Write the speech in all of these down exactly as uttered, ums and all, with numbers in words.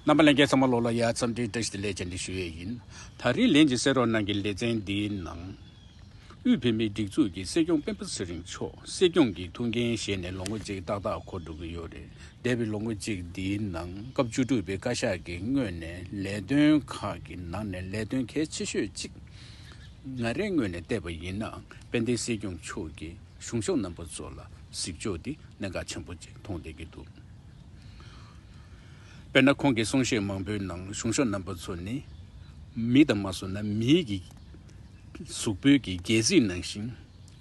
རྣམ་པ་ལྷན་རྒྱས་ཚང་མ་ལོ་ལ་ཡ་འཚམས་འདྲི་བཀྲ་ཤིས་བདེ་ལེགས་བཅར་འདྲི་ཞུ་ཡས་ཡིན། ད་རིང་ལན་གྱི་གསན་རོགས་གནང་གི་ལེ་ཚན་འདིའི་ནང་། དབུས་བོད་མིའི་སྒྲིག་འཛུགས་ཀྱི་སྲིད་སྐྱོང་སྤེན་པ་ཚེ་རིང་མཆོག་སྲིད་སྐྱོང་གི་ཐུགས་འགན་བཞེས་ནས་ལོ་ངོ་གཅིག་ཏག་ཏག་འཁོར་འགྲོ་གི་ཡོད་རེད། འདས་པའི་ལོ་ངོ་གཅིག་འདིའི་ནང་སྐབས་བཅུ་དྲུག་པའི་བཀའ་ཤག་གི་སྔོན་ནས་ལས་དོན་ཁག་གི་ནང་ནས་ལས་དོན་གལ་ཆེ་ཤོས་གཅིག་ང་རའི་ངོས་ནས་བལྟས་པ་ཡིན་ན་དཔལ་ལྡན་སྲིད་སྐྱོང་མཆོག་གིས་གཞུང་ཞབས་རྣམ་པ་ཚོ་ལ་གཟིགས་ཕྱོགས་འདི་གནད་འགག་ཆེན་པོ་གཅིག་མཐོང་བསྡད་ཀྱི་འདུག་དཔེར་ན་ཁོང་གི་གསུང་བཤད་མང་པོའི་ནང་གཞུང་ཞབས་རྣམ་པ་ཚོ་ནི་མི་དང་མ་སོང་ན་མིའི་གི་གཟུགས་པོའི་གི་སྒལ་ཚིགས་ནང་བཞིན་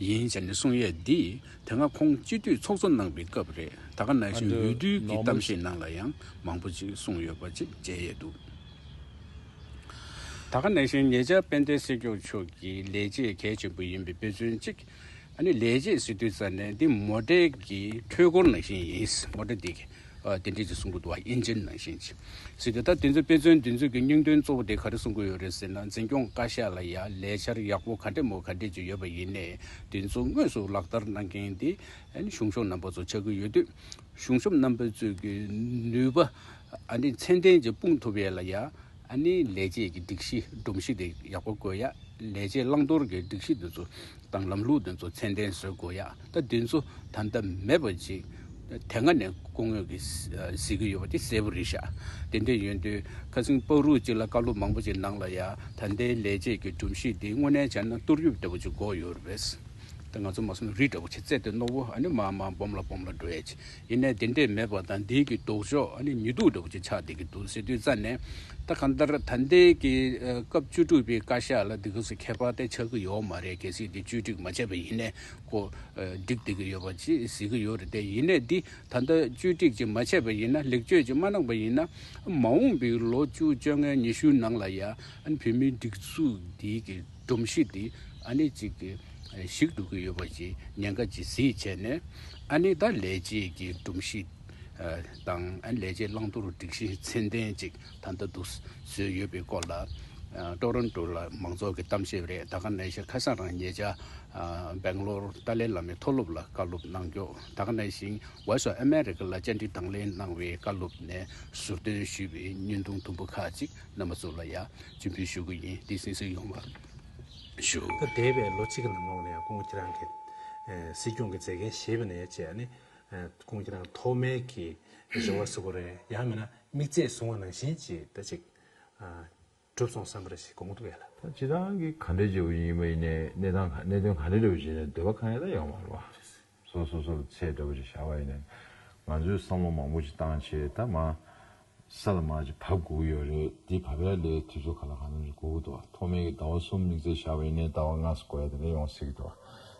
ཡིན་བྱས་ནས་གསུང་ཡས་འདི་དེ་སྔ་ཁོང་སྤྱི་འཐུས་ཚོགས་གཙོ་གནང་པའི་སྐབས་རེད། ད་ག་ནང་བཞིན་འོས་བསྡུའི་གི་གཏམ་བཤད་ནང་ལ་ཡང་མང་པོ་ཅིག་གསུངས་ཡོད་པ་ཅིག་མཇལ་ཡས་འདུག་ད་ག་ནང་བཞིན་ཉེ་ཆར་དཔལ་ལྡན་སྲིད་སྐྱོང་མཆོག་གི་ལས་བྱེད་གལ་ཆེན་པོ་ཡིན་པའི་དཔེ་མཚོན་གཅིག་ཨ་ནི་ལས་བྱེད་ཟེར་དུས་ཙམ་ནས་འདི་མོ་ཊའི་གི་འཕྲུལ་འཁོར་ནང་བཞིན་ཡིན། མོ་ཊ་འདི་གི་ཨ་དེ་འདྲས་ཅིག་གསུང་གི་འདུག་བ། ཨིན་ཇིན་ནང་བཞིན་ཅིག་ཟེར་དུས། ད་དེ་ཚོ་དཔེ་མཚོན་འདི་ཚོ་གི་སྙིང་དོན་གཙོ་བོ་དེ་ག་རེ་གསུང་གི་ཡོད་རེད་ཟེར་ན། འཛིན་སྐྱོང་བཀའ་ཤག་ལ་ཡ་ལས་འཆར་ཡག་པོ་ག་འདྲས་མོ་ག་འདྲས་ཅིག་ཡོད་པ་ཡིན་ནའི་དེ་ཚོ་དངོས་སུ་ལག་བསྟར་གནང་མཁན་འདི་ཨ་ནི་གཞུང་ཞབས་རྣམ་པ་ཚོ་ཆགས་ཀྱི་ཡོད་དུས། གཞུང་ཞབས་རྣམ་པ་ཚོས་ཀྱི་ནུས་པ་ཨ་ནི་ཚད་ལྡན་ཅིག་སྤུངས་ཐུབ་ཡས་ལ་ཡ་ཨ་ནི་ལས་བྱེད་ཀྱི་སྒྲིག་གཞི་སྒྲོམ་གཞི་དེ་ཡག་པོ་དགོས་ཡ། ལས་བྱེད་བླང་དོར་གྱི་སྒྲིག་གཞི་དེ་ཚོ་དང་ལམ་ལུགས་དེ་ཚོ་ཚད་ལྡན་བཟོ་དགོས་ཡ། ད་དེ་ཚོ་ད་ལྟ་མེད་པ་ཅིག་དེ་སྔ་ནས་སྐུ་ངོས་ཀྱིས་གཟིགས་ཀྱི་ཡོད་པ་དེ་གསལ་པོ་རེད་ཤག་དེ་འདྲ་ཡིན་དུས་ཁ་སང་བར་དུ་ཅིག་ལ་བཀའ་སློབ་མང་པོ་ཅིག་ནང་ལ་ཡ་ད་ལྟའི་ལས་བྱེད་ཀྱི་སྒྲོམ་གཞི་དེ་དངོས་གནས་བྱས་ན་གཏོར་རྒྱུ་འདྲ་པོ་ཅིག་དགོས་ཡོད་རེད་པས། ད་ང་ཚོ་མ་སོང་རི་འདྲ་པོ་ཅིག་རྩེ་དེ་རྣོ་པོ་ཨ་ནི་མར་མར་སྦོམ་ལ་སྦོམ་ལ་འགྲོ་ཡས་ཅིག་ཡིན་ནའི་དེ་འདྲས་མེད་པ་དང་། འདི་གི་ལྡོག་ཕྱོགས་ཨ་ནི་ཉེ་དུ་འདྲ་པོ་ཅིག་ཆགས་བསྡད་ཀྱི་འདུག་ཟེར་དུས་ཙམ་ནས། ད་གང་ལྟར་ད་ལྟའི་གི་ཨ་སྐབས་བཅུ་དྲུག་པའི་བཀའ་ཤག་ལ་འདི་ག་ཚོད་ཁྱད་པར་དེ་ཆགས་ཀྱི་ཡོད་མ་རེད། གལ་སྲིད་དེ་བཅོས་སྒྲིག་མ་བྱས་པ་ཡིན་ནའི་ཁོ་ཨ་འགྲིག་བསྡད་ཀྱི་ཡོད་པ་ཅིག་གཟིགས་ཀྱི་ཡོད་རེད། དེ་ཡིན་ནའི་འདི་ད་ལྟ་བཅོས་སྒྲིག་ཅིག་མ་བྱས་པ་ཡིན་ན། ལེགས་བཅོས་ཅིག་མ་གནང་པ་ཡིན་ན། མ་འོངས་པའི་ལོ་བཅུ་བཅོ་ལྔ་ཉི་ཤུ་ནང་ལ་ཡ་ཨ་ནི་བོད་མིའི་སྒྲིག་འཛུགས་འདི་གི་སྒྲོམ་གཞི་འདི་ཨ་ནི་ཅིག་གི་ཞིག་འགྲོ་གི་ཡོད་པ་ཅིག་ཉེན་ཁ་ཅིག་གཟིགས་བྱས་ནས། ཨ་ནི་ད་ལས་བྱེད་ཀྱི་སྒྲོམ་གཞི་དང་ཨ་ནི་ལས་བྱེད་བླང་དོར་སྒྲིག་གཞི་ཚད་ལྡན་ཅིག་ད་ལྟ་འདུག་བཟོས་ཡོད་པའི་སྐོར་ལ། ཨ་ཊོ་རོན་ཊོ་ལ་མང་ཚོགས་ཀྱི་གཏམ་བཤད་རེད། ད་ག་ནང་བཞིན་ཁ་སང་རང་ཉེ་ཆར་ཨ་སྦེང་ལོར་ཏཱ་ལའི་བླ་མའི་མཐོ་སློབ་ལ་བཀའ་སློབ་གནང་རྒྱུ། ད་ག་ནང་བཞིན་Voice of America ལ་བཅར་འདྲི་དང་ལེན་གནང་བའི་བཀའ་སློབ་ནས་ཟུར་འདོན་ཞུས་པའི་བརྙན་ཐུང་དུམ་བུ་ཁག་ཅིག་རྣམ་པ་ཚོ་ལ་ཡང་སྤྱན་འབུལ་ཞུ་གི་ཡིན། འདི་གསན་གཟིགས་ཡོང་བ་ཞུ། ད་འདས་པའི་ལོ་གཅིག་གི་ནང་ལོགས་ནས་སྐུ་ངོ་ཁྱེད་རང་གིས་ཨེ་སྲིད་སྐྱོང་གི་མཛད་འགན་བཞེས་པ་ནས་བྱས་ནས་ཨེ་སྐུ་ངོ་ཁྱེད་རང་ཐོག་མའི་གི་རེ་བ་ཟེར་དགོས་རེད། ཡང་མིན་ན་དམིགས་ཚད་བཟུང་བ་ནང་བཞིན་ཅིག་ད་ཅིག་ཨ་གྲུབ་སོང་བསམ་པ་རེ་ཞིག་དགོངས་འདུག་ཡ་ལ། ད་སྤྱིར་བཏང་གི་ག་འདྲའི་བྱེད་པོ་ཡིན་པ་ཡིན་ནའི་གནས་སྟངས་ག་གནད་དོན་ག་འདྲའི་འདྲ་བོ་བྱས་ནས་འདོད་པ་གང་ཡང་ད་ཡོང་མ་རེད་བ། སོ་སོ་སོ་ལ་ཚད་འདྲ་བོ་ཅིག་བཞག་པ་ཡིན་ནའི་ང་ཚོས་བསམ་བློ་མང་པོ་ཅིག་བཏང་བྱས། ད་མ་ས་ལ་མར་ཅིག་བབས་དགོས་ཀྱི་ཡོད་རེད། འདི་བབས་ཡ་ལ་དུས་ཚོད་ག་ལ་གང་འཚམ་ཅིག་འགོར་གྱི་འདུག་བ། ཐོག་མའི་གི་ཟླ་བ་གསུམ་དམིགས་བསལ་བཞག་པ་ཡིན་ནའི་ཟླ་བ་ལྔ་ཙམ་འགོར་ཡ་དེ་འདྲ་ཡོང་སྲིད་ཀྱི་འདུག་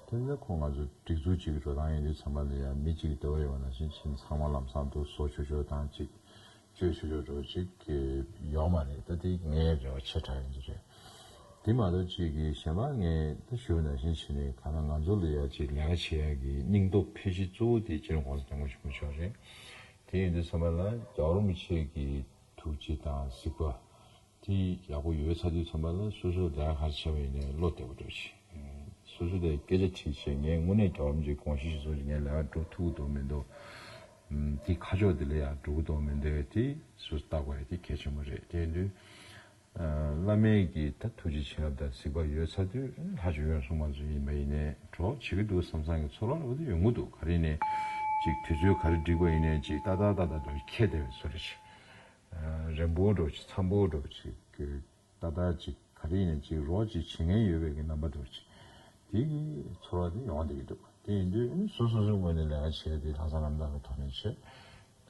བ། དེ་འདྲ་ཁོ་ང་ཚོ་སྒྲིག་འཛུགས་ཅིག་གི་འགྲོ་སྟངས་ཡིན་དུས་ཙམ་པ་ལ་ཡ་མི་གཅིག་གི་འདོད་པ་ཡོད་པ་ནང་བཞིན་ཕྱིན་ཚང་མ་ལམ་སང་དུ་བཟོ་ཆོག་ཆོག་དང་ཅིག་བཅོས་ཆོག་ཆོག་འདྲ་བོ་ཅིག་ཡོད་མ་རེད། ད་དེ་ངའི་རེ་བ་ཆེ་དྲགས་ཡིན་གྱི་རེད། དེ་མ་གཏོགས་ཅིག་གི་གཞན་པ་ངས་ད་ཞུ་ནང་བཞིན་བྱས་ནས་གང་ལ་ང་ཚོ་ལ་ཡ་ཅིག་ལས་ཀ་བྱེད་ཡ་གི་སྙིང་སྟོབས་འཕེལ་གཞི་གཙོ་བོ་དེ་སྤྱི་ནོར་༸གོང་ས་༸སྐྱབས་མགོན་ཆེན་པོ་མཆོག་རེད། དེ་ཡིན་དུས་ཙམ་པ་ལ་རྒྱལ་བ་རིན་པོ་ཆེ་གི་ཐུགས་རྗེ་དང་གཟིགས་པ་དེ་ཡག་པོ་ཡོད་ཚར་དུས་ཙམ་པ་ལ་སོ་སོ་ལས་ཀ་ག་རེ་བྱས་པ་ཡིན་ནའི་བློ་བདེ་པོ་འདྲ་བོ་ཅིག་སོ་སོ་ལ་སྐད་ཆ་དྲིས་བྱས་ངས་དངོས་གནས་རྒྱལ་བ་རིན་པོ་ཆེའི་དགོངས་གཞི་གཞིར་བཟུང་བྱས་ངས་ལས་ཀ་འགྲོ་ཐུབ་ཀྱི་འདུག་མི་འདུག་དེ་ཁ་ཕྱོགས་དེ་ལ་ཡང་འགྲོ་གི་འདུག་མི་འདུག་དེ་སོ་སོ་བལྟ་དགོས་ཡ་དེ་གལ་ཆེན་པོ་རེད། དེ་ཡིན་དུས་ཨ་བླ་མའི་གི་ད་ཐུགས་རྗེ་བྱིན་རླབས་དང་གཟིགས་པ་ཡོད་ཚར་དུས་ལྷ་ཆོས་སྐྱོང་སྲུང་མ་ཚོ་ཡིན་པ་ཡིན་ནའི་གྲོགས་བྱེད་ཀྱི་འདུག་བསམ་བསམ་གྱི་ཚོར་བ་འདྲ་བོ་དེ་ཡོང་གི་འདུག་ག་རེ་ཡིན་ནའི་ཅིག་དུས་ཚོད་ག་རེ་འགྲིག་པ་ཡིན་ནའི་ཅིག་ཏག་ཏག་ཏག་ཏག་འགྲོ་ཁྱེད་བདེ་བའི་ཚོར་རེ་ཅིག་རན་པོ་འདྲ་བོ་ཅིག་འཚམ་པོ་འདྲ་བོ་ཅིག་གི་ཏག་ཏག་ཅིག་ག་རེ་ཡིན་ནའི་ཅིག་རོགས་ཅིག་བྱེད་མཁན་ཡོད་པའི་གི་རྣམ་པ་འདྲ་བོ་ཅིག་དེ་གི་ཚོར་བ་དེ་ཡོང་བསྡད་ཀྱི་འདུག་དེ་ཡིན་དུས་སོ་སོ་སོའི་ངོས་ནས་ལས་ཀ་བྱེད་ཡ་དེ་ལྷག་བསམ་རྣམ་དག་གི་ཐོག་ནས་བྱེད།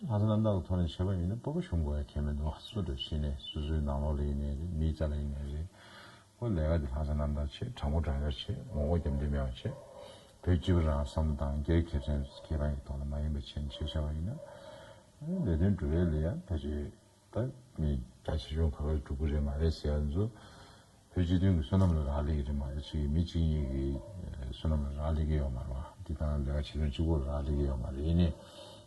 ལྷག་བསམ་རྣམ་དག་གི་ཐོག་ནས་བྱས་པ་ཡིན་ན་སྤོབས་པ་ཞུམ་དགོས་ཡ་གང་ཡང་མི་འདུག་སུ་འདྲ་བྱས་ནས་སོ་སོའི་ནང་ལོགས་ལ་ཡིན་ནའི་རེད། མིའི་རྩ་ལ་ཡིན་ནའི་རེད། ཁོ་ལས་ཀ་དེ་ལྷག་བསམ་རྣམ་དག་བྱེད། དྲང་པོ་དྲང་གཞག་བྱེད། ངོ་རྒོལ་རྒྱབ་འདི་མེད་པ་བྱེད། བོད་སྤྱི་པ་རང་བསམ་བློ་བཏང་། སྒེར་ཁེ་ཕན་ཁེ་ཕན་གྱི་ཐོག་ལ་མ་ཡིན་པ་བྱས་ནས་བྱས་བཞག་པ་ཡིན་ན། ལས་དོན་སྒྲུབ་ཡ་ལ་ཡ་ཕལ་ཆེར་ད་མི་རྒྱ་ཆེ་ཆུང་ག་པར་སྒྲུབ་ཀྱི་རེད་མ་རེད་ཟེར་ཡ་ཚོ་བོད་སྤྱི་མཐུན་གྱི་བསོད་ནམས་ལ་རག་ལས་ཀྱི་རེད་མ་རེད། ཅིག་མི་གཅིག་གཉིས་ཀྱི་བསོད་ནམས་ལ་རག་ལས་ཀྱི་ཡོད་མ་རེད་བ། འདི་དང་ལས་ཀ་བྱེད་མཁན་གཅིག་པོ་ལ་རག་ལས་ཀྱི་ཡོད་མ་རེད། ཡིན་ནའི་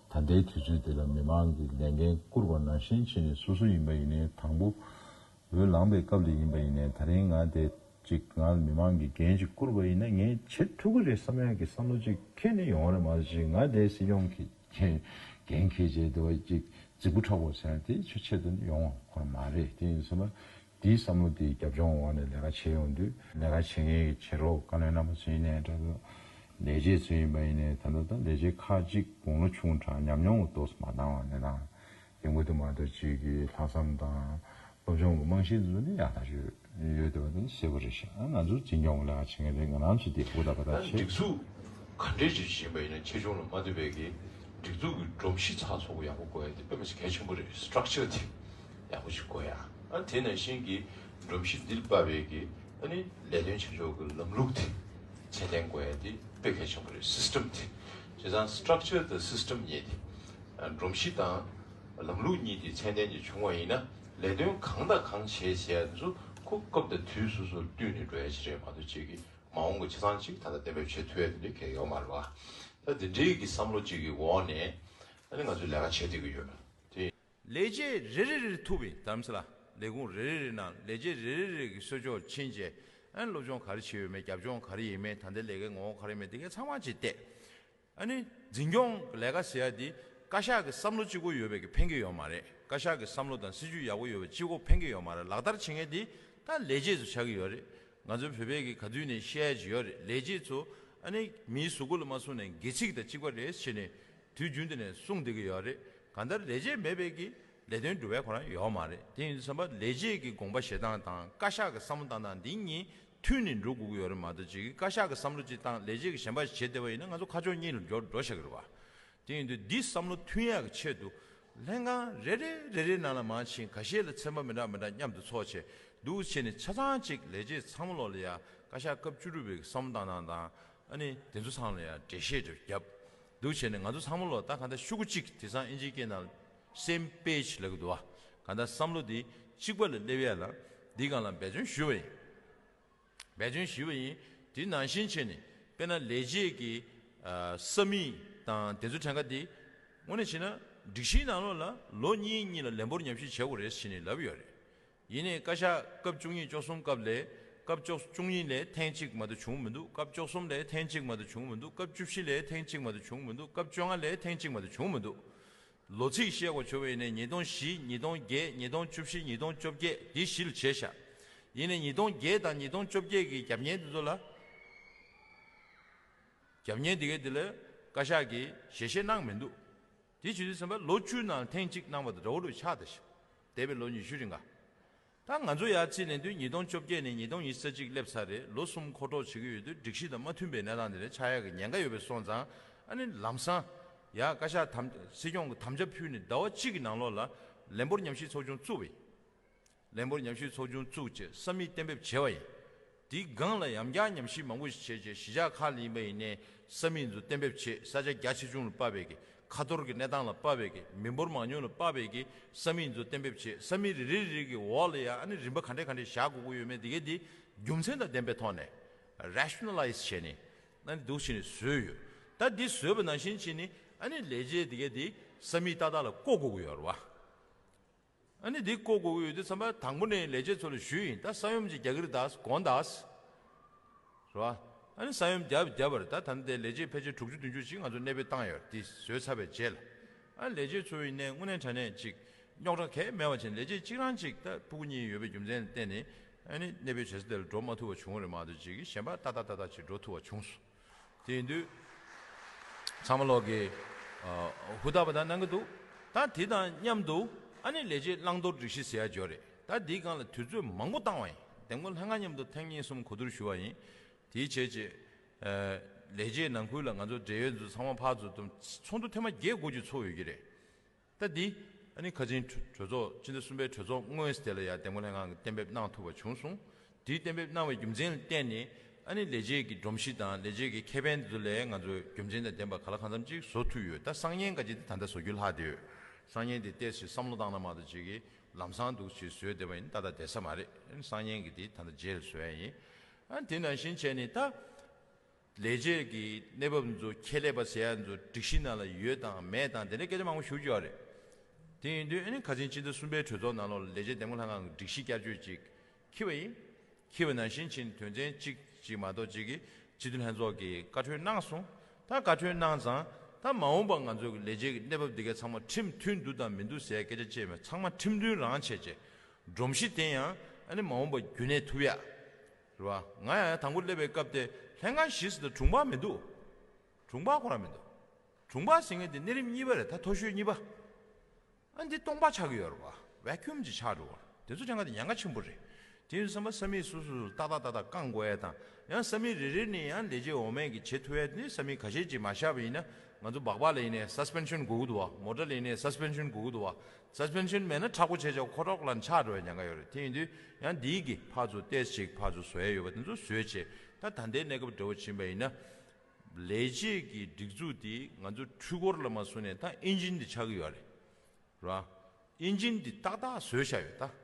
ད་ལྟའི་དུས་ཚོད་འདི་ལ་མི་མང་གི་ལས་འགན་བསྐུར་བ་ནང་བཞིན་བྱས་ནས་སོ་སོ་ཡིན་པ་ཡིན་ནའི་དང་པོ་འོས་ལངས་པའི་སྐབས་ལ་ཡིན་པ་ཡིན་ནའི་ད་རིང་ང་དེ་ཅིག་ང་ལ་མི་མང་གི་འགན་ཅིག་བསྐུར་བ་ཡིན་ན་ངས་བྱེད་ཐུབ་ཀྱི་རེད་བསམ་ཡག་གི་བསམ་བློ་ཅིག་ཁྱེར་ནས་ཡོང་བ་རེད་མ་གཏོགས་ཅིག་ང་དེ་སྲིད་སྐྱོང་གི་འགན་འཁྱེར་བྱས་འདུག་བ་ཅིག་རྫིག་པོ་ཁྲ་བོ་ཟེར་ན་དེ་ཆེ་ཆེད་དུ་ཡོང་བ་ཁོ་རང་མ་རེད། དེ་ཡིན་ཙང་དེའི་བསམ་བློ་དེ་རྒྱབ་ལྗོངས་འོག་ནས་ལས་ཀ་བྱེད་ཡོང་དུས། ལས་ཀ་བྱེད་མཁན་གྱི་བྱེད་རོགས་བཀའ་བློན་རྣམ་པ་ཚོ་ཡིན་ནའི་འདྲ་འདུག་ལས་བྱེད་ཚོ་ཡིན་པ་ཡིན་ནའི་ད་ལྟ་ད་ལས་བྱེད་ཁག་ཅིག་དགུང་ལོ་ཆུང་དྲགས་ཉམས་མྱོང་གི་ཏོག་ཙམ་མ་འདང་བ་ནས་དང་། དེ་མོ་དེ་མ་གཏོགས་ཅིག་གི་ལྷག་བསམ་དང་སློབ་སྦྱོང་གི་རྨང་གཞི་འདི་ཚོ་ནི་ཡག་ཐག་ཆོད་ཡོད་བསྡད་པ་དེ་གསལ་པོ་རེད་ཤག་ང་ཚོ་འཛིན་སྐྱོང་གི་ལས་ཀ་བྱེད་མཁན་དེ་ང་རང་ཚོ་དེ་ཧུར་ཐག་པ་ད་ཐག་བྱེད། སྒྲིག་འཛུགས་ག་འདྲས་ཅིག་ཡིན་པ་ཡིན་ན་ཆེ་ཆུང་ལ་མ་ལྟོས་པའི་གི་སྒྲིག་འཛུགས་ཀྱི་སྒྲོམ་གཞི་ཚགས་ཚུད་པོ་ཡག་པོ་དགོས་ཡ་དེ་དཔེ་མི་སྲིད་གལ་ཆེན་པོ་རེད། སི་ཊག་ཅར་དེ་ཡག་པོ་ཞིག་དགོས་ཡ། ཨ་དེ་ནང་བཞིན་གྱི་སྒྲོམ་གཞི་འདི་ལ་དཔག་པའི་གི་ཨ་ནི་ལས་དོན་བྱེད་ཕྱོགས་ཀྱི་ལམ་ལུགས་དེ་ཚད་ལྡན་དགོས་ཡ་དེ་དཔེ་གལ་ཆེན་པོ་རེད། སི་སི་ཊམ་དེ། བྱས་ཙང་སི་ཊག་ཅར་དང་སི་སི་ཊམ་གཉིས་དེ། ཨ་སྒྲོམ་གཞི་དང་ལམ་ལུགས་གཉིས་དེ་ཚད་ལྡན་ཅིག་བྱུང་བ་ཡིན་ན་ལས་དོན་གང་དང་གང་བྱེད་ཟེར་ཡ་དེ་ཚོ་ཁོ་སྐབས་དང་དུས་སོ་སོར་བསྟུན་ནས་འགྲོ་ཡ་ཅིག་རེད་མ་གཏོགས་ཅིག་གི་མ་འོངས་ཀྱི་ཆ་ཚང་ཅིག་ད་ལྟ་གཏན་འབེབས་བྱེད་ཐུབ་ཡ་དེ་འདྲའི་གལ་ཡོད་མ་རེད་བ། ད་འདི་འདྲའི་གི་བསམ་བློ་ཅིག་གི་འོག་ནས་ཨ་ནི་ང་ཚོས་ལས་ཀ་བྱེད་བསྡད་ཀྱི་ཡོད་པ་དེ། ལས་བྱེད་རེ་རེ་རེ་ཐུག་པའི་དམ་ས་ལ་ལས་ཁུངས་རེ་རེ་རེ་ནང་ལས་བྱེད་རེ་རེ་རེ་གི་གསོལ་ལྕོག་ཕྱིན་རྗེས་ཨ་ནི་སློབ་སྦྱོང་ག་རེ་བྱས་ཡོད་མེད། རྒྱབ་ལྗོངས་ག་རེ་ཡིན་མེད། ད་ལྟའི་ལས་ཀའི་ངོ་བོ་ག་རེ་མེད། དེ་གའི་ཚང་མ་ཅིག་བལྟས། ཨ་ནི་འཛིན་སྐྱོང་གི་ལས་ཀ་ཟེར་ཡ་འདི་བཀའ་ཤག་གི་བསམ་བློ་གཅིག་པོ་ཡོད་པའི་གི་ཕན་གི་ཡོད་མ་རེད། བཀའ་ཤག་གི་བསམ་བློ་དང་སྲིད་ཇུས་ཡག་པོ་ཡོད་པའི་གཅིག་པོ་ཕན་གི་ཡོད་མ་རེད། ལག་བསྟར་བྱེད་མཁན་འདི་ད་ལས་བྱེད་ཚོ་ཆགས་ཀྱི་ཡོད་རེད། ང་ཚོའི་བོད་པའི་གི་ག་དུས་ནས་བཤད་ཀྱི་ཡོད་རེད། ལས་བྱེད་ཚོ་ཨ་ནི་མིའི་གཟུགས་པོ་ལ་མ་སོང་ནས་སྒལ་ཚིགས་དང་གཅིག་པ་རེད་ཟེར་ནས་དུས་རྒྱུན་དུ་ནས་གསུངས་བསྡད་ཀྱི་ཡོད་རེད། གང་ལྟར་ལས་བྱེད་མེད་པའི་གི་ལས་དོན་སྒྲུབ་པའི་ཁོ་རང་ཡོད་མ་རེད། དེ་ཡིན་དུས་ཙམ་པ་ལས་བྱེད་ཀྱི་དགོངས་པ་བཞེས་སྟངས་དང་བཀའ་ཤག་གི་བསམ་བློ་བཏང་སྟངས་འདི་གཉིས་མཐུན་ནས་འགྲོ་དགོས་ཀྱི་ཡོད་རེད་མ་གཏོགས་ཅིག་བཀའ་ཤག་གི་བསམ་བློ་ཅིག་བཏང་ལས་བྱེད་ཀྱི་གཞན་པ་ཞིག་བྱེད་བསྡད་པ་ཡིན་ན་ང་ཚོ་ཁ་ཕྱོགས་གཉིས་ལ་འགྱུར་འགྲོ་ཤག་གི་རེད་བ། དེ་ཡིན་དུས་འདི་བསམ་བློ་མཐུན་ཡག་གི་ཆེད་དུ་ལྷན་ཁང་རེ་རེ་རེ་རེ་ནང་ལ་མང་ཆེན་ཁ་ཤས་ལ་ཚན་པ་མི་འདྲ་མི་འདྲ་མཉམ་དུ་ཚོགས་བྱས་འདུག་བྱས་ནས་ཆ་ཚང་ཅིག་ལས་བྱེད་ཚང་མ་ལོག་ལ་ཡ་བཀའ་ཤག་སྐབས་བཅུ་དྲུག་པའི་བསམ་བློ་བཏང་སྟངས་དང་ཨ་ནི་དེ་ཚོ་ཚང་ལ་ཡ་འགྲེལ་བཤད་ཅིག་བརྒྱབ་འདུག་བྱས་ནས་ང་ཚོ་ཚང་མ་ལོག་ད་ག་འདྲ་ཤོག་གུ་གཅིག་དེང་སང་ཨིན་ཇིའི་སྐད་ནང་same page ལབ་ཀྱི་འདུག་བ། གང་ལྟར་བསམ་བློ་དེ་གཅིག་པ་ལ་སླེབས་ཡ་ལ་འདིའི་སྒང་ལ་འབད་བརྩོན་ཞུས་པ་ཡིན། འབད་བརྩོན་ཞུས་པ་ཡིན། དེ་ནང་བཞིན་བྱས་ནས་དཔེར་ན་ལས་བྱེད་ཀྱི་ཨ་ས་མིག་དང་དེ་ཚོ་གྲངས་ཀ་དེ་དངོས་གནས་བྱས་ན་སྒྲིག་གཞིའི་ནང་ལོགས་ལ་ལོ་གཉིས་གཉིས་ལ་ལན་འབོར་ཉམས་ཞིབ་བྱེད་དགོས་རེད་ཟེར་ནས་ལབ་ཡོད་རེད། ཡིན་ནའི་བཀའ་ཤག་སྐབས་བཅུ་གཉིས་བཅུ་གསུམ་སྐབས་ལས་སྐབས་བཅུ་བཅུ་གཉིས་ལས་ཐེངས་གཅིག་མ་གཏོགས་བྱུང་མི་འདུག་སྐབས་བཅུ་གསུམ་ལས་ཐེངས་གཅིག་མ་གཏོགས་བྱུང་མི་འདུག་སྐབས་བཅུ་བཞི་ལས་ཐེངས་གཅིག་མ་གཏོགས་བྱུང་མི་འདུག་སྐབས་བཅོ་ལྔ་ལས་ཐེངས་གཅིག་མ་གཏོགས་བྱུང་མི་འདུག་ལོ་ཚིགས་བཤད་དགོས་བྱུང་བ་ཡིན་ནའི་ཉིས་སྟོང་བཞི། ཉིས་སྟོང་བརྒྱད། ཉིས་སྟོང་བཅུ་བཞི། ཉིས་སྟོང་བཅོ་བརྒྱད་འདི་བཞི་ལ་བྱས་ཤག་ཡིན་ནའི་ཉིས་སྟོང་བརྒྱད་དང་ཉིས་སྟོང་བཅོ་བརྒྱད་ཀྱི་རྒྱབ་གཉེར་འདི་ཚོ་ལ་རྒྱབ་གཉེར་འདི་གའི་འདི་ལ་བཀའ་ཤག་གིས་ཞལ་བཞེས་གནང་མི་འདུག་དེ་བྱེད་དུས་ཙམ་པ་ལོ་བཅུ་ནང་ཐེངས་གཅིག་གནང་བ་དང་འདྲ་བོ་ལོས་ཆགས་ད་ཤག་འདས་པའི་ལོ་ཉི་ཤུ་རིང་ག་ད་ང་ཚོ་ཡར་རྩིས་ལེན་དུས་ཉིས་སྟོང་བཅོ་བརྒྱད་ནས་ཉིས་སྟོང་ཉི་ཤུ་རྩ་གཅིག་སླེབས་ཚར་རེད། ལོ་གསུམ་འཁོར་གྲོགས་བྱེད་ཀྱི་ཡོད་དུས་སྒྲིག་གཞི་དང་མ་མཐུན་པའི་གནས་སྟངས་དེ་འདྲ་ཆགས་ཡག་གི་ཉེན་ཁ་ཡོད་པའི་སོང་ཙང་ཨ་ནི་ལམ་སང་ཡ་བཀའ་ཤག་དམ་སྲིད་སྐྱོང་གི་དམ་བཅའ་ཕུལ་ནས་ཟླ་བ་གཅིག་གི་ནང་ལོགས་ལ་ལན་འབོར་ཉམས་ཞིབ་ཚོགས་ཆུང་བཙུགས་པ་ཡིན། ལན་འབོར་ཉམས་ཞིབ་ཚོགས་ཆུང་བཙུགས་བྱས་ས་མིག་གཏན་འབེབས་བྱས་པ་ཡིན། དེའི་སྒང་ལ་ཡང་བསྐྱར་ཉམས་ཞིབ་མང་པོ་ཞིག་བྱས་རྗེས་གཞིས་ཆགས་ཁག་ལ་ཡིན་པ་ཡིན་ནའི་ས་མིག་ཚོ་གཏན་འབེབས་བྱས། ས་ཆ་རྒྱ་ཆེ་ཆུང་ལ་དཔག་པའི་གི་ཁ་ཐོར་གྱི་གནས་སྟངས་ལ་དཔག་པའི་གི་མི་འབོར་མང་ཉུང་ལ་དཔག་པའི་གི་ས་མིག་ཚོ་གཏན་འབེབས་བྱས། ས་མིག་རེ་རེ་རེ་གི་འོག་ལ་ཡང་ཨ་ནི་རིམ་པ་ག་འདྲས་ག་འདྲས་བཞག་དགོས་ཀྱི་ཡོད་མེད་དེ་གས་དེ་རྒྱུ་མཚན་དང་ལྡན་པའི་ཐོག་ནས་རེ་ཤ་ནལ་ལའི་ཛི་བྱས་ནས་ཨ་ནི་འདུག་བྱས་ནས་བཟོས་ཡོད། ད་འདི་བཟོས་པ་ནང་བཞིན་བྱས་ནས་ཨ་ནི་ལས་བྱེད་དེ་གས་དེ་ས་མིག་ཏག་ཏག་ལ་བསྐོ་དགོས་ཀྱི་ཡོད་རེད་བ། ཨ་ནི་འདི་བསྐོ་དགོས་ཀྱི་ཡོད་དུས་ཙམ་པ་དང་པོ་ནས་ལས་བྱེད་ཚོ་ལ་ཞུས་ཡིན། ད་ས་ཡོམ་ཅིག་རྒྱག་གི་རེད་ད་དགོངས་དག་རེད་བ། ཨ་ནི་ས་ཡོམ་བརྒྱབ་བརྒྱབ་པ་རེད། ད་ད་ནི་དེ་ལས་བྱེད་ཕལ་ཆེར་དྲུག་ཅུ་བདུན་ཅུ་ཅིག་ང་ཚོ་གནས་སྤོས་བཏང་ཡོད་རེད། འདི་བཟོས་ཚར་བའི་རྗེས་ལ་ཨ་ནི་ལས་བྱེད་ཚོ་ཡིན་ནའི་དངོས་གནས་དྲང་གནས་ཅིག་རྙོག་དྲ་གང་ཡང་མེད་པ་བྱས་ནས་ལས་བྱེད་གཅིག་རང་གཅིག་ད་ཕྲུ་གུ་གཉིས་ཡོད་པའི་རྒྱུ་མཚན་ལ་བརྟེན་ནས་ཨ་ནི་གནས་སྤོས་བྱེད་ས་དེ་ལ་འགྲོ་མ་ཐུབ་པ་བྱུང་བ་རེད་མ་གཏོགས་ཅིག་གཞན་པ་ཏག་ཏག་ཏག་ཏག་ཅིག་འགྲོ་ཐུབ་པ་བྱུང་སོང་། དེ་ཡིན་དུས་ཚང་མ་ལོག་གིས་ཨ་ཧུར་ཐག་པ་དང་གནང་གི་འདུག་ད་དེ་དང་མཉམ་དུ་ཨ་ནི་ལས་བྱེད་བླང་དོར་སྒྲིག་གཞི་ཟེར་ཡ་ཅིག་ཡོད་རེད། ད་འདིའི་སྒང་ལ་དུས་ཚོད་མང་པོ་བཏང་བ་ཡིན། འདེམས་བསྐོ་ལྷན་ཁང་མཉམ་དུ་ཐེངས་གཉིས་གསུམ་གོ་བསྡུར་ཞུས་པ་ཡིན། དེའི་རྗེས་ཀྱི་ཨ་ལས་བྱེད་ནང་ཁུལ་ལ་ང་ཚོ་འབྲེལ་ཡོད་ཚོ་ཚང་མ་ཕར་ཚུར་དུ་ཚོགས་འདུ་ཐེངས་མ་བརྒྱད་དགུ་ཅིག་ཚོགས་ཡོད་ཀྱི་རེད། ད་འདི་ཨ་ནི་ཁ་ཆེན་གྲོས་གྲོས་ཚོགས་སྤྱི་ཟླ་གསུམ་པའི་གྲོས་ཚོགས་སྔོན་དེ་ལ་ཡང་འདེམས་བསྐོ་ལྷན་ཁང་གིས་གཏན་འབེབས་གནང་ཐུབ་པ་བྱུང་སོང་། དེའི་གཏན་འབེབས་གནང་བའི་རྒྱུ་མཚན་ལ་བརྟེན་ནས་ཨ་ནི་ལས་བྱེད་ཀྱི་སྒྲོམ་གཞི་དང་ལས་བྱེད་ཀྱི་ཁེ་ཕན་དེ་ཚོ་ལ་ང་ཚོས་རྒྱུ་མཚན་དང་ལྡན་པ་གང་ལ་གང་འཚམ་ཅིག་བཟོ་ཐུབ་ཡོད། ད་གསང་བརྙན་ག་ཅིག་དེ་ད་ལྟ་བཟོ་རྒྱུ་ལྷག་བསྡད་ཡོད། གསང་བརྙན་དེ་ཏོག་ཙམ་བསམ་བློ་བཏང་ན་མ་གཏོགས་ཅིག་གིས་ལམ་སང་འདུག་ཅིག་བཟོས་བསྡད་པ་ཡིན། ད་ལྟ་བསྡད་ས་མ་རེད། ཨ་ནི་གསང་བརྙན་གྱི་དེ་ད་ལྟ་རྗེས་ལ་བཟོ་ཡ་ཡིན། ཨ་ནི་དེ་ནང་བཞིན་བྱས་ནས་ད། ལས་བྱེད་ཀྱི་གནས་བབ་ཚོ་ཁྱད་ལས་པ་ཟེར་ཡ་ཚོ་སྒྲིག་གཞི་ནང་ལ་ཡོད་དང་མེད་དང་དེ་འདྲའི་སྐད་ཆ་མང་པོ་ཞུ་རྒྱུ་ཡོད་རེད། དེ་ཡིན་དུས་ཨ་ནི་ཁ་སང་སྤྱི་ཟླ་གསུམ་པའི་གྲོས་ཚོགས་ནང་ལོགས་ལ་ལས་བྱེད་འདེམས་བསྐོ་ལྷན་ཁང་གི་སྒྲིག་གཞི་བསྐྱར་བཅོས་ཅིག་འཁྱེར་བ་ཡིན། འཁྱེར་བ་ནང་བཞིན་ཕྱིན་དོན་ཚན་གཅིག་ཅིག་མ་གཏོགས་ཅིག་གིས་སྤྱི་འཐུས་ལྷན་ཚོགས་ཀྱིས་བཀའ་འཁྲོལ་གནང་སོང་། ད་བཀའ་འཁྲོལ་གནང་ཙང་ ད་མ་འོངས་པ་ང་ཚོ་གི་ལས་བྱེད་ཀྱི་གནས་བབ་འདི་གའི་ཚང་མ་ཁྲིམས་མཐུན་འདུག་དང་མི་འདུག་ཟེར་སྐད་ཆ་བཅད་མེད། ཚང་མ་ཁྲིམས་མཐུན་རང་བྱས་བྱས། སྒྲོམ་གཞི་དེ་ཡང་ཨ་ནི་མ་འོངས་པ་རྒྱུན་གནས་ཐུབ་ཡ། རེད་བ། ང་ཡང་དང་པོ་སླེབས་པའི་སྐབས་དེ་ལྷན་ཁང་བཞི་ཟེར་དུས་དྲུང་འཕར་མི་འདུག་དྲུང་འཕར་ཁོ་རང་མི་འདུག་དྲུང་འཕར་ཟེར་མཁན་དེ་གནས་རིམ་གཉིས་པ་རེད། ད་མཐོ་ཤོས་གཉིས་པ། ཨ་འདི་སྟོང་པ་ཆགས་ཀྱི་ཡོད་རེད་བ། བེ་ཁྱུམ་ཅིག་ཆགས་འགྲོ་བ། དེ་ཚོ་ཅང་ག་དེ་ཉེན་ཁ་ཆེན་པོ་རེད། དེ་ཡིན་དུས་ཙམ་པ་ས་མིག་སོ་སོ་སོ་ཏག་ཏག་ཏག་ཏག་བསྐང་དགོས་ཡ་དང་། ཡང་ས་མིག་རེ་རེ་ནས་ཡང་ལས་བྱེད་འོག་མའི་གི་བྱེད་ཐུབ་ཡ་དེ་ས་མིག་ཁ་ཤས་ཅིག་མ་བཞག་པ་ཡིན་ན། ང་ཚོ་སྦག་སྦག་ལ་ཡིན་ནའི་སས་པེན་ཤན་དགོས་ཀྱི་འདུག་བ། མོ་ཊ་ལ་ཡིན་ནའི་སས་པེན་ཤན་དགོས་ཀྱི་འདུག་བ། སས་པེན་ཤན་མེད་ན་མཁྲེགས་པོ་བྱས་བྱས་ཁོ་ཁྲོག་ལ་ཆགས་འགྲོ་བའི་ཉེན་ཁ་ཡོད་རེད། དེ་ཡིན་དུས་ཡང་འདིའི་གི་ཕར་ཚུར་ཏོག་ཙམ་ཅིག་ཕར་ཚུར་བཟོ་ཡ་ཡོད་པ་དེ་ཚོ་བཟོས་བྱས། ད་ད་ལྟའི་གནས་སྐབས་འདྲ་བོ་ཕྱིན་པ་ཡིན་ན། ལས་བྱེད་ཀྱི་སྒྲིག་འཛུགས་དེ་ང་ཚོ་འཕྲུལ་འཁོར་ལ་མ་བཟུང་ནས་ད་ཨིན་ཇིན་དེ་ཆགས་ཀྱི་ཡོད་རེད། ར། ཨིན་ཇིན་འདི་ཏག་ཏག་བཟོས་བཞག་ཡོད་ད།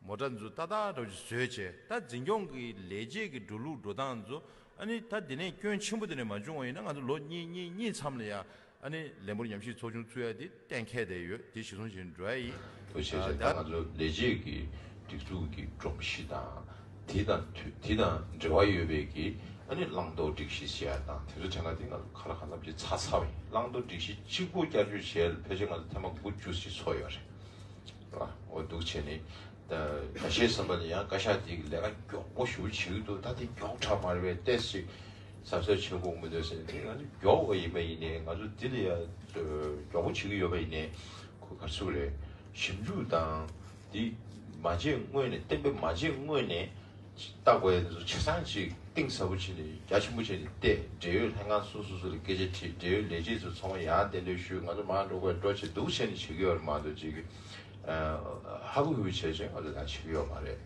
མོ་ཊ་ཚོ་ཏག་ཏག་འདྲ་བོ་ཞིག་བཟོས་བྱས། ད་འཛིན་སྐྱོང་གི་ལས་བྱེད་ཀྱི་འགྲོ་ལུགས་འགྲོ་སྟངས་ཚོ་ཨ་ནི་ད་འདི་ནས་སྐྱོན་ཆེན་པོ་དེ་ནས་མ་བྱུང་བ་ཡིན་ན། ང་ཚོ་ལོ་གཉིས་གཉིས་གཉིས་མཚམས་ལ་ཡང་ཨ་ནི་ལས་འབོར་ཉམས་ཞིབ་ཚོགས་ཆུང་བཙུགས་ཡ་དེ་གཏན་འཁེལ་བསྡད་ཡོད། དེ་གཞི་བཟུང་བྱས་འགྲོ་ཡ་ཡིན། འདུག་བྱས་བྱས། ད་ང་ཚོ་ལས་བྱེད་ཀྱི་སྒྲིག་འཛུགས་ཀྱི་སྒྲོམ་གཞི་དང་། དེ་དང་དུས་དེ་དང་འབྲེལ་བ་ཡོད་པའི་གི་ཨ་ནི་བླང་དོར་སྒྲིག་གཞི་ཟེར་ཡ་དང་དེ་ཚོ་ཆ་ཚང་དེ་ང་ཚོ་ག་ལ་གང་འཚམ་ཅིག་ཚར་ཚར་བ་ཡིན། བླང་དོར་སྒྲིག་གཞི་གཅིག་པོ་བསྐྱར་བཅོས་བྱས་ལ་ཕལ་ཆེར་ང་ཚོ་ཐེངས་མ་དགུ་བཅུ་ཞིག་ཚོགས་ཡོད་རེད། ར། འོ་འདུག་བྱས་ནས་ད་ད་བཤད་བསམ་པ་ལ་ཡང་བཀའ་ཤག་དེ་གི་ལས་ཀ་མགྱོགས་པོ་ཞེ་པོ་བྱེད་ཀྱི་འདུག་ད་དེ་མགྱོགས་དྲགས་མ་རེད་པས། ཏོག་ཙམ་ཅིག་གཟབ་གཟབ་བྱེད་དགོས་མི་འདུག་ཟེར་ནས། དེ་ང་ཚོ་མགྱོགས་པ་ཡིན་པ་ཡིན་ནའི། ང་ཚོ་འདི་ལ་ཡ་མགྱོགས་པོ་བྱེད་ཀྱི་ཡོད་པ་ཡིན་ནའི། ཁོ་ག་ཚོད་རེད། ཞིབ་འཇུག་དང་འདི་མ་བྱས་སྔོན་ནས། གཏན་འབེབས་མ་བྱས་སྔོན་ནས་ལྟ་དགོས་ཡ་དེ་ཚོ་ཆ་ཚང་ཅིག་གཏིང་ཟབ་པོ་བྱས་ནས། རྒྱ་ཆེན་པོ་བྱས་ནས་བལྟས། འབྲེལ་ཡོད་ལྷན་ཁང་སོ་སོ་སོ་ལ་སྐད་ཆ་དྲིས། འབྲེལ་ཡོད་ལས་བྱེད་ཚོ་ཚང་མ་ཡར་གདན་འདྲེན་ཞུས། ང་ཚོ་མར་འགྲོ་དགོས་འགྲོ་བྱས་འདུག་བྱས་ནས་བྱེད་ཀྱི་ཡོད་རེད་མ་གཏོགས། ཅིག་ཧ་གོ་ཧུ་བྱས་བྱས་ང་ཚོ་ད་བྱེད་ཀྱི་ཡོད་མ་རེད།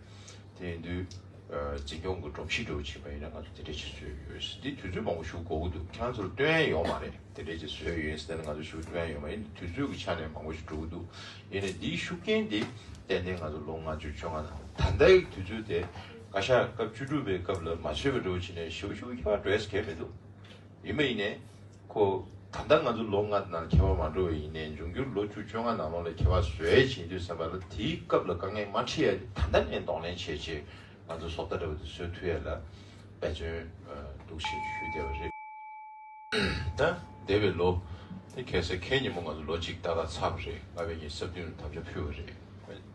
དེ་ཡིན་དུས། ཨ། འཛིན་སྐྱོང་གི་སྒྲོམ་གཞི་འདྲ་བོ་བྱས་པ་ཡིན་ན་ང་ཚོ་དེ་འདྲས་ཅིག་བཟོས་ཡོད། འདི་དུས་ཚོད་མང་པོ་ཞིག་འགོར་གྱི་འདུག་ཁྱེད་རང་ཚོར་སྟོན་ཡ་ཡོད་མ་རེད། དེ་འདྲས་ཅིག་བཟོས་ཡོད་ཟེར་ནས་ང་ཚོ་ཞུ་སྟོན་ཡ་ཡོད་མ་རེད། དུས་ཚོད་ཀྱི་ཆ་ནས་མང་པོ་ཞིག་འགྲོ་གི་འདུག་ཡིན་ནའི་འདིའི་ཤུགས་རྐྱེན་དེ་ཏན་ཏན་ང་ཚོ་ལོ་ལྔ་བཅུ་བཅོ་ལྔ་ནང་། ད་ལྟའི་དུས་ཚོད་དེ་བཀའ་ཤག་སྐབས་བཅུ་དྲུག་པའི་སྐབས་ལ་མ་བཟོས་པ་འདྲ་བོ་བྱས་ནས་ཞེ་པོ་ཞེ་པོ་ཁྱད་པར་འགྲོ་ཡས་གང་ཡང་མི་འདུག་ཡིན་པ་ཡིན་ནའི། ཁོ་ད་ལྟ་ང་ཚོ་ལོ་ལྔ་ནང་ཁྱད་པར་མ་འགྲོ་བ་ཡིན་ནའི། འབྱུང་འགྱུར་ལོ་བཅུ་བཅོ་ལྔ་ནང་ལོགས་ལ་ཁྱད་པར་བཟོ་ཡས་བྱེད་དུས་ཙམ་པ་ལ། དེའི་སྐབས་ལ་དཀའ་ངལ་མ་འཕྲད་ཡ་དེ་ད་ལྟ་ནས་གདོང་ལེན་བྱས་བྱས། ང་ཚོ་བཟོ་ལྟ་འདྲ་བོ་དེ་བཟོ་ཐུབ་ཡ་ལ་འབད་བརྩོན་འདུག་ཞེས་ཞུས་བསྡད་པ་རེད། ད་འདས་པའི་ལོ་དེ་ཁ་སང་ཁ་ཉིན་མོ་ང་ཚོ་ལོ་གཅིག་ཏག་ཏག་ཚར་བ་རེད། ལྔ་པའི་ཉིན་སྲབ་བདུན་ལ་དམ་བཅའ་ཕུལ་བ་རེད།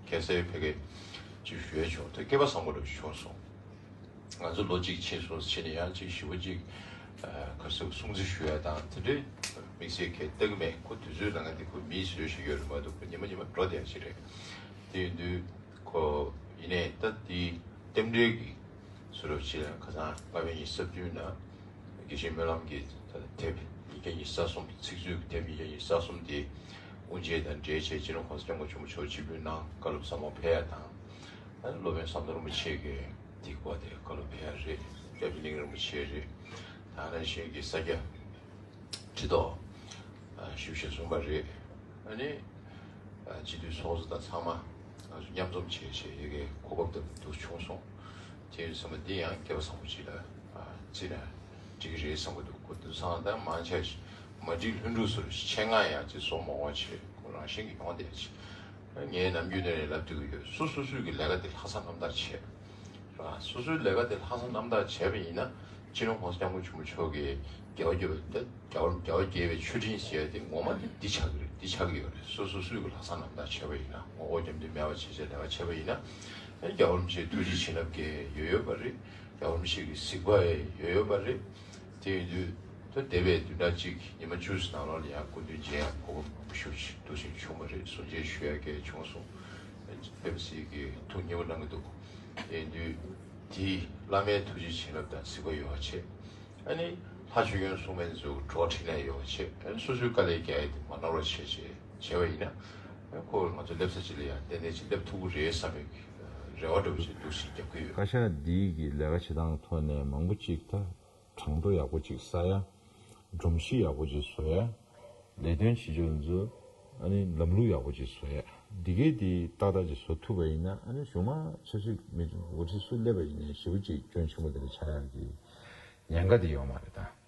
ཁ་སང་ཕ་གིར་ཅིག་ཞུ་ཡ་བྱུང་། དེ་སྐལ་པ་བཟང་པོ་འདྲ་བོ་བྱུང་སོང་། ང་ཚོ་ལོ་གཅིག་ཕྱིན་སོང་ཟེར་ནས་ཡང་ཅིག་ཞེ་པོ་ཅིག་ཨ། ག་རེ་ཟེར། སྲུང་བརྩི་ཞུ་ཡ་དང་དེ་འདྲའི་དམིགས་བསལ་གང་ཡང་བལྟ་གི་མེད། ཁོ་དུས་ཚོད་ལ་ང་འདི་ཁོ་མིའི་བཟོས་ཤིག་ཡོད་རེད་མ་གཏོགས། ཁོ་ཉི་མ་ཉི་མ་འགྲོ་བསྡད་ཡ་ཅིག་རེད། དེ་ཡིན་དུས་ཁོ་ཡིན་ནའི་ད་དེའི་རྟེན་འབྲེལ་གྱི་བཟོ་འདྲ་བྱས། ཁ་སང་ལྔ་པའི་ཉིན་སྲབ་བདུན་ན་དགེ་བཤེས་སྨོན་ལམ་གྱི་ད་དེབ་ཉིས་བརྒྱ་ཉི་ཤུ་རྩ་གསུམ། ཚིག་མཛོད་ཀྱི་དེབ་ཉིས་བརྒྱ་ཉི་ཤུ་རྩ་གསུམ་དེ་དབུ་འབྱེད་དང་འབྲེལ་བྱས། སྤྱི་ནོར་༸གོང་ས་༸སྐྱབས་མགོན་ཆེན་པོ་མཆོག་སྤྱི་ཕུད་གནང་། བཀའ་སློབ་ཟབ་མོ་ཕེབས་ཡ་དང་། ཨ་ནི་སློབ་དཔོན་ཟམ་གདོང་རིན་པོ་ཆེ་གིས་དེ་སྐོར་དེ་བཀའ་སློབ་ཕེབས་ཡ་རེད། སྐྱབས་རྗེ་གླིང་རིན་པོ་ཆེ་རེད། ད་ནང་བཞིན་གྱི་ས་སྐྱ་ཁྲི་ཐོག་ཨ་ཞུ་ཞེས་གསུངས་པ་རེད། ཨ་ནི་ཨ་སྤྱི་འཐུས་ཚོགས་གཙོ་དང་ཚང་མ་ང་ཚོ་མཉམ་འཛོམས་བྱས་བྱས་ཡ་གི་གོ་སྐབས་དེ་འདུག་བྱུང་སོང་། དེ་ཡིན་དུས་ཙམ་པ་འདི་ཡང་སྐལ་བ་བཟང་པོ་ཅིག་ལ་ཨ་བརྩིས་ན་འགྲིག་གི་རེད་བསམ་གྱི་འདུག་ཁོ་དེང་སང་ད་མང་ཆེ་མ་འགྲིག་ལྷུན་གྲུབ་ཟེར། ཆེད་མངགས་ཡང་ཅིག་སོང་མ་འོང་བྱས། ཁོ་རང་བཞིན་གྱིས་ཡོང་བསྡད་ཅིག་ངས་ནམ་རྒྱུན་ནས་ལབ་སྡོད་ཀྱི་ཡོད། སོ་སོ་སོའི་གི་ལས་ཀ་དེ་ལྷག་བསམ་རྣམ་དག་བྱས། ར། སོ་སོའི་ལས་ཀ་དེ་ལྷག་བསམ་རྣམ་དག་བྱས་པ་ཡིན་ན། སྤྱི་ནོར་༸གོང་ས་༸སྐྱབས་མགོན་ཆེན་པོ་མཆོག་གིས་རྒྱལ་བ་དགྱེས་པ། རྒྱལ་བ་རྒྱལ་བ་དགྱེས་པའི་མཆོད་སྤྲིན་ཟེར་ཡ་དེ་ངོ་མ་དེ་འདི་ཆགས་ཀྱི་རེད། འདི་ཆགས་ཀྱི་ཡོད་རེད། སོ་སོ་སོའི་གི་ལྷག་བསམ་རྣམ་དག་བྱས་པ་ཡིན་ན། ངོ་ལྐོག་རྒྱབ་མདུན་མེད་པ་བྱས་བྱས་ལས་ཀ་བྱས་པ་ཡིན་ན། རྒྱལ་བ་རིན་པོ་ཆེའི་ཐུགས་རྗེ་བྱིན་རླབས་ཀྱིས་ཡོད་ཡོད་པ་རེད། རྒྱལ་བ་རིན་པོ་ཆེ་གི་གཟིགས་པ་ཡོད་ཡོད་པ་རེད། དེ་ཡིན་དུས་ད་འདས་པའི་བདུན་ཕྲག་གཅིག་ཉི་མ་བཅུ་ཙམ་ནང་ལོགས་ལ་ཡང་སྐུ་མདུན་མཇལ་ཡག་གོ་སྐབས་མང་པོ་ཞེ་པོ་ཅིག་འདུག་སེ་བྱུང་བ་རེད། གསུང་བཤད་ཞུ་ཡག་གི་བྱུང་སོང་། དཔེ་མི་སྲིད་ཀྱི་ཐུགས་མཉེས་པོ་གནང་གི་འདུག་དེ་ཡིན་དུས་དེ་བླ་མའི་ཐུགས་རྗེ་བྱིན་རླབས་དང་གཟིགས་པ་ཡོད་པ་བྱས། ཨ་ནི་ལྷ་ཆོས་སྐྱོང་སྲུང་མ་ཚོའི་གྲོགས་འཕྲིན་ལས་ཡོད་པ་བྱས། ཨ་ནི་སོ་སོའི་དཀའ་ལས་རྒྱག་ཡ་དེ་མ་ནོར་བ་བྱས་བྱས་བྱས་པ་ཡིན་ན། ཁོ་ང་ཚོ་སླེབས་ས་ཅིག་ལ་ཡང་ཏན་ཏན་ཅིག་སླེབས་ཐུབ་ཀྱི་རེད་བསམ་པའི་རེ་བ་འདྲ་བོ་ཞིག་འདུག་སེ་རྒྱབ་ཀྱི་ཡོད། བཀའ་ཤག་འདིའི་གི་ལས་ཀ་བྱེད་སྟངས་ཐོག་ནས་མང་པོ་ཅིག་ད་གྲངས་ཐོ་ཡག་པོ་ཅིག་གསལ་ཡ། སྒྲོམ་གཞི་ཡག་པོ་ཅིག་བཟོ་ཡ། ལས་དོན་བྱེད་ཕྱོགས་ཚོ་ཨ་ནི་ལམ་ལུགས་ཡག་པོ་ཅིག་བཟོ་ཡ། འདི་གའི་འདི་ཏག་ཏག་ཅིག་བཟོ་ཐུབ་པ་ཡིན་ན། ཨ་ནི་གཞུག་མ་ཆབ་སྲིད་མི་འགོ་ཁྲིད་སུ་སླེབས་པ་ཡིན་ནའི་ཞེ་པོ་ཅིག་སྐྱོན་ཆེན་པོ་དེ་འདྲ་ཆགས་ཡག་གི་ཉེན་ཁ་དེ་ཡོད་མ་རེད་ད།